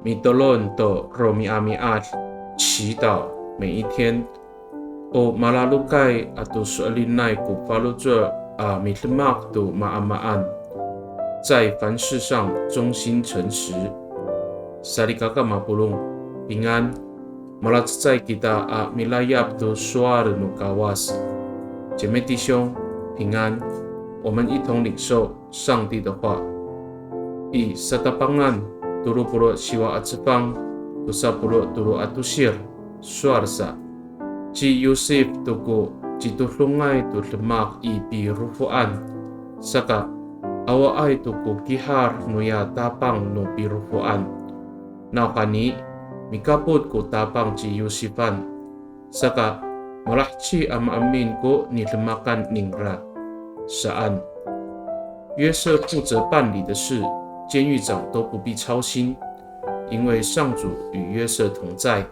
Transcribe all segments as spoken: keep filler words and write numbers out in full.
Mitolon to romi'ami'ad, 祈祷每一天. O malalokay ato so'elinay ko faloco' a midemak to maamaan, 在凡事上忠心诚实. Salikaka mapolong, 平安. Malacecay kita a milayap to sowal no Kawas. 姐妹弟兄，平安。我们一同领受上帝的话。I Satapangan, tolo polo' siwa a cefang, tosa polo' tolo a tosir, sowal sa. Ci Yosif to ko citodongay to demak i pirofoan, saka awaay to ko kihar noya Tapang no pirofoan. Nawhani, mikapot ko Tapang ci Yosifan, saka malaheci a maemin ko nidemakan ningra saan. 约瑟负责办理的事，监狱长都不必操心，因为上主与约瑟同在，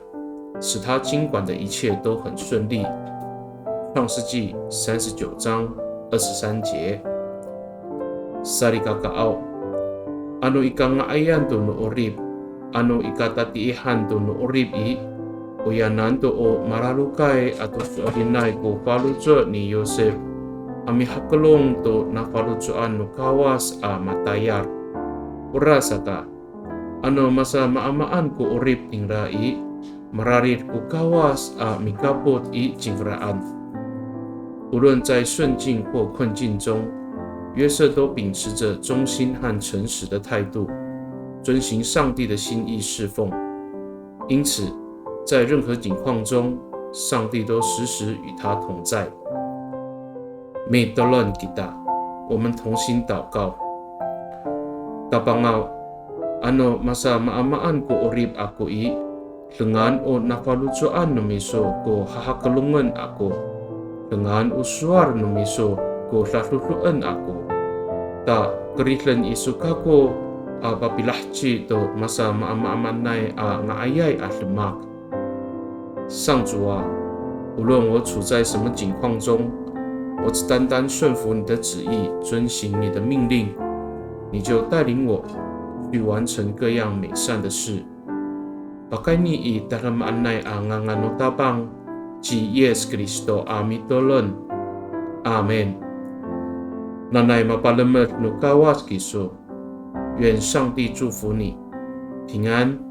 使他经管的一切都很顺利。创世纪三十九章二十三节。Salikakaaw, ano i kanga'ayan to no 'orip, ano i katatiihan to no 'orip i, oyanan to o malalokay ato so'elinay ko faloco' ni Yosif a mihakelong to nafaloco'an no Kawas a matayal. Orasaka, ano masamaamaan ko 'orip ningra i, mararid ko Kawas a mikapot i cingraan. 无论在顺境或困境中，约瑟都秉持着忠心和诚实的态度，遵行上帝的心意侍奉。因此，在任何境况中，上帝都时时与他同在。Mitolon kita, 我们同心祷告。Tapangaw, ano masamaamaan ko 'orip ako i, dengan o nafaloco'an no miso ko hahakelongen ako, dengan o sowal no miso ko dadodoen ako. Ta keriden iso kako a papilaheci to masamaamaanay a nga'ayay a demak. 上主啊，无论我处在什么境况中，我只单单顺服你的旨意，遵行你的命令，你就带领我去完成各样美善的事。Pakayni i tadamaanay a ngangan no Tapang ci Yis Kristo a mitolon. Amin. Nanay mapalemed no Kawas kiso. 愿上帝祝福你，平安。